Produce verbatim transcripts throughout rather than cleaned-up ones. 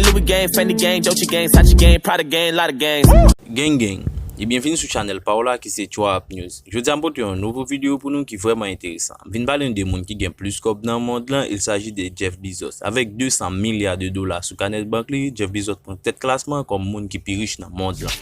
Louis gang, Fendi gang, Dolce gang, Sachi gang, Prada gang, lot of gangs. Gang gang, e byenvini sou chanèl pa w la ki se Trap News. Jodi a m pote yon nouvo videyo pou nou ki vrèman enteresan. M vin pale nou de moun ki gen plis kòb nan mond lan, il s'agit de Jeff Bezos. Avèk de san milya de dola sou kanèt bank li, Jeff Bezos pran tèt klasman kòm moun ki pi rich nan mond lan.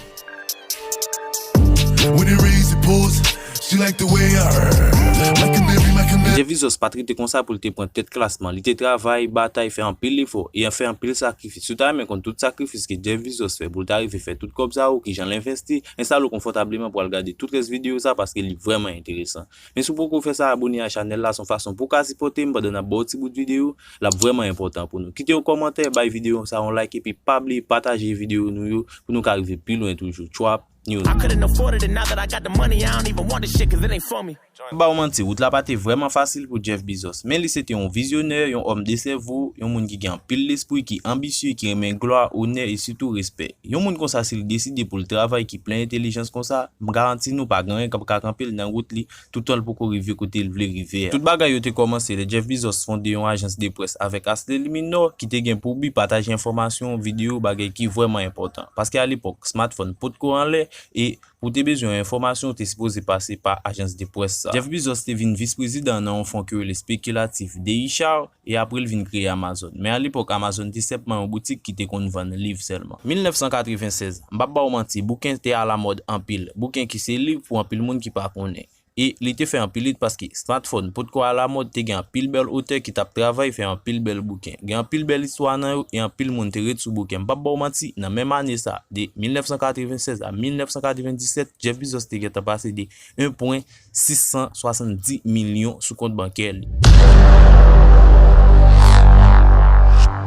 When it rains, it pours. She like the way I like a navy, like a navy. Jeff Bezos pa t rete konsa pou l te pran tèt klasman. Li te travay, batay, fè anpil efò e fè anpil sakrifis. Si w ta renmen konn tout sakrifis ke Jeff Bezos fè pou l ta rive fè tout kòb sa yo, kijan l envesti, enstale w konfòtableman pou al gade tout rès videyo sa paske li vrèman enteresan. Men si w poko fè sa, abone a chanèl la, se yon fason pou w ka sipòte m pandan n ap ba w ti bout videyo, l ap vrèman enpòtan pou nou. Kite yon kòmantè, bay videyo sa yon like epi pa bliye pataje videyo nou yo pou nou ka rive pi lwen toujou. Trap News. I couldn't afford it, and now that I got the money, I don't even want this shit, cause it ain't for me. Ba w manti, wout la pa te vrèman fasil pou Jeff Bezos, men li se te yon vizyonè, yon òm de sèvo, yon moun ki gen anpil lespri, ki anbisye, ki renmen glwa, onè e sitou respè. Yon moun konsa, si l deside pou l travay ki plen entèlijans konsa, m garanti nou pa gen anyen k ap ka kanpe l nan wout li, toutan l poko rive kote l vle rive a. Tout bagay yo te kòmanse lè Jeff Bezos fonde yon ajans de près avèk Ashley Minor ki te gen pou bi pataje enfòmasyon, videyo, bagay ki vrèman enpòtan. Paske alepòk, smartphone potko anlè e pou w te bezwen yon enfòmasyon, w te sipoze pase pa ajans de près sa. Jeff Bezos te vin vis prezidan nan yon fon ki rele Spéculatif Deichar e apre l vin kreye Amazon. Men alepòk, Amazon te senpman yon boutik ki te konn vann liv sèlman. Mil nèf san katreven sèz, m p ap ba w manti, bouken te alamòd anpil. Bouken ki se liv pou anpil moun ki pa konnen. E li te fè anpil it paske smartphone potko alamòd, te gen anpil bèl otè ki t ap travay fè anpil bèl bouken. Gen anpil bèl istwa nan yo e anpil moun te ret sou bouken. M p ap ba w manti, nan menm ane sa, de mil nèf san katreven sèz a mil nèf san katreven disèt, Jeff Bezos te gentan pase de en pwen sis san swasanndis milyon sou kont bankè li.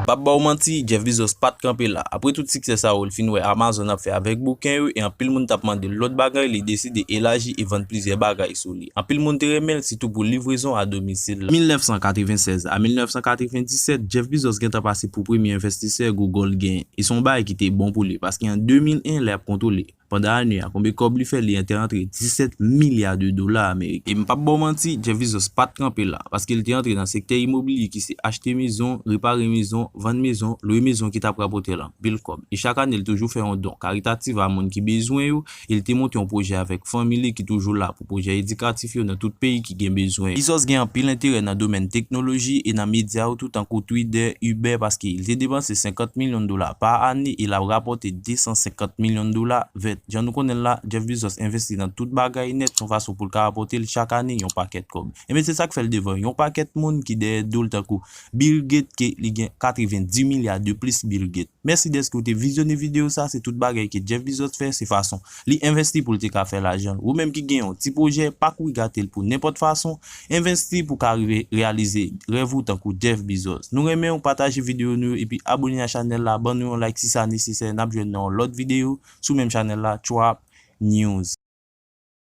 M p ap ba w manti, Jeff Bezos pa t kanpe la. Apre tout siksè sa yo l fin wè Amazon ap fè avèk bouken yo e anpil moun t ap mande l lòt bagay, li deside elaji e vann plizyè bagay sou li. Anpil moun te renmen l, sitou pou livrezon a domisil la. Mil nèf san katreven sèz a mil nèf san katreven disèt, Jeff Bezos gentan pase pou premye envestisè Google genyen. E se yon bagay ki te bon pou li, paske an de mil en, lè y ap kontwole pandan ane a, konbyen kòb li fè, li te antre disèt milya de dola ameriken. E m p ap ba w manti, Jeff Bezos pa t kanpe la, paske li te antre nan sektè imobilye ki se achte mezon, repare mezon, vann mezon, lwe mezon ki t ap rapòte l anpil kòb. E chak ane, li toujou fè yon don karitatif a moun ki bezwen yo, e li te monte yon pwojè avèk fanmi li ki toujou la pou pwojè edikatif yo nan tout peyi ki gen bezwen yo. Bezos gen anpil enterè nan domèn teknoloji e nan medya yo tou, tankou Twitter, Uber, paske li te depanse senkant milyon dola pa ane e l ap rapòte de san senkant milyon dola vèt. Jan nou konnen l la, Jeff Bezos envesti nan tout bagay nèt, se yon fason pou l ka rapòte l chak ane yon pakèt kòb. Ebyen, se sa k fè l devan yon pakèt moun ki dèyè do l, tankou Bill Gates, ke li gen katreven dis milya de plis Bill Gates. Mèsi dèske w te vizyone videyo sa, se tout bagay ke Jeff Bezos fè, se fason li envesti pou l te ka fè lajan l. Ou menm ki gen yon ti pwojè, pa kouri gate l pou nenpòt fason, envesti pou ka rive reyalize rèv ou tankou Jeff Bezos. Nou renmen w, pataje videyo nou yo epi abone a chanèl la, ban nou yon like si sa nesesè, n ap jwenn nan yon lòt videyo sou menm chanèl la, Trap News.